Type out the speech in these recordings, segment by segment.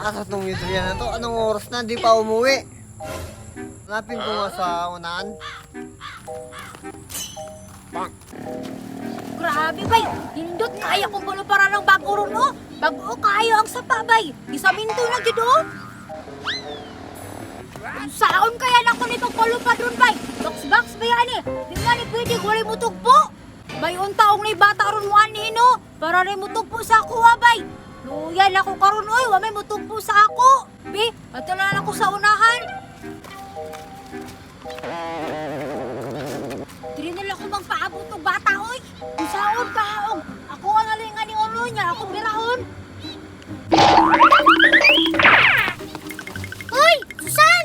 Asa tong Adrian na to? Anong oras na? Di pa umuwi. Hanapin ko nga sa unahan. Grabe bay, hindot kaya kong para ng bago ron oh. Bago kayo ang sapa bay. Isaminto na gid oh. Saon kaya na ko ni pagpalupad ron bay? Box box ba yan eh? Di man ni pwede wala mo tugpo. Bay unta og ni bata ron mo ani no para rin mo tugpo sa ako ah, bay. Luyan ako karon oy, wa may mutugpo sa ako. Bi, ato na lang ako sa unahan. Dili nila ko magpaabot og bata oy. Unsaon ka og ako ang alingan ni ulo niya, ako birahon. Uy, Susan!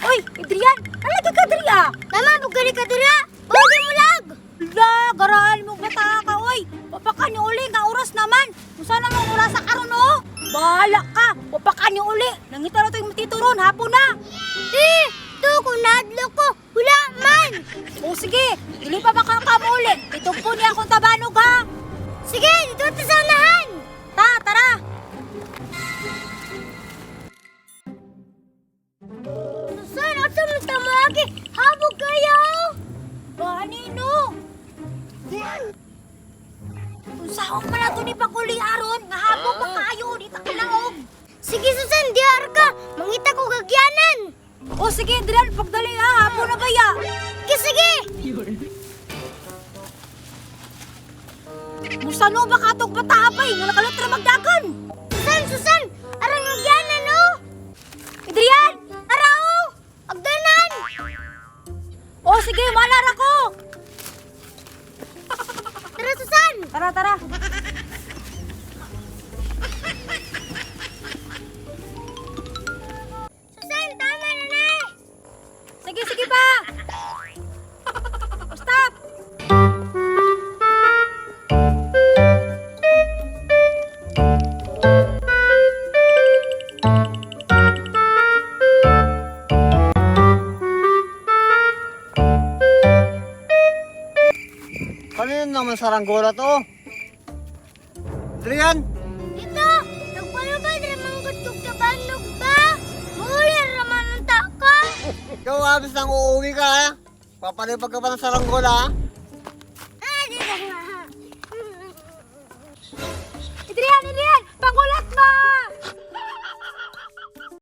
Oy, Adrian, alagi ka diri ah. Mama, bugari ka dira! Bugari mo lag! La, garaan mong bata ka oy. Wapa ka ni uli nga oras naman. Unsa namang oras sa karon oh? Bahala ka. Wapa ka ni uli. Nangita na to'y matito ron hapon na. Eh, to kung naadlok ko, wala man! O sige, dili pa baka ka mo uli. Itugpo niya akong tabanog ha. Sige, dito ta sa unahan! Ta, tara. Susan, asa man ta moagi? Habog kayo! Ganino? Unsaon man nato ni paguli aron nga habog pa kaayo di ta kinaog. Sige, Susan, diar ka! Mangita ko gagyanan! O sige, Adrian, pagdali ha, hapon na baya. Sige, sige! Musano ba katong bata bay nga nakalut ra magdagan? Susan, Susan! Arang gagyanan, oh! Adrian! Ara, oh! Agdanan! O sige, malar ako. Tara, Susan! Tara, tara. Susan, tama na na! eh. Sige, sige pa. Stop. Kanino naman saranggola to? Adrian! Ito! Nagpalupad ramang kog tabanog ba? Muli raman ang taka! Ikaw abis nang uuwi ka ha? Papalipag ka pa ng saranggola ha?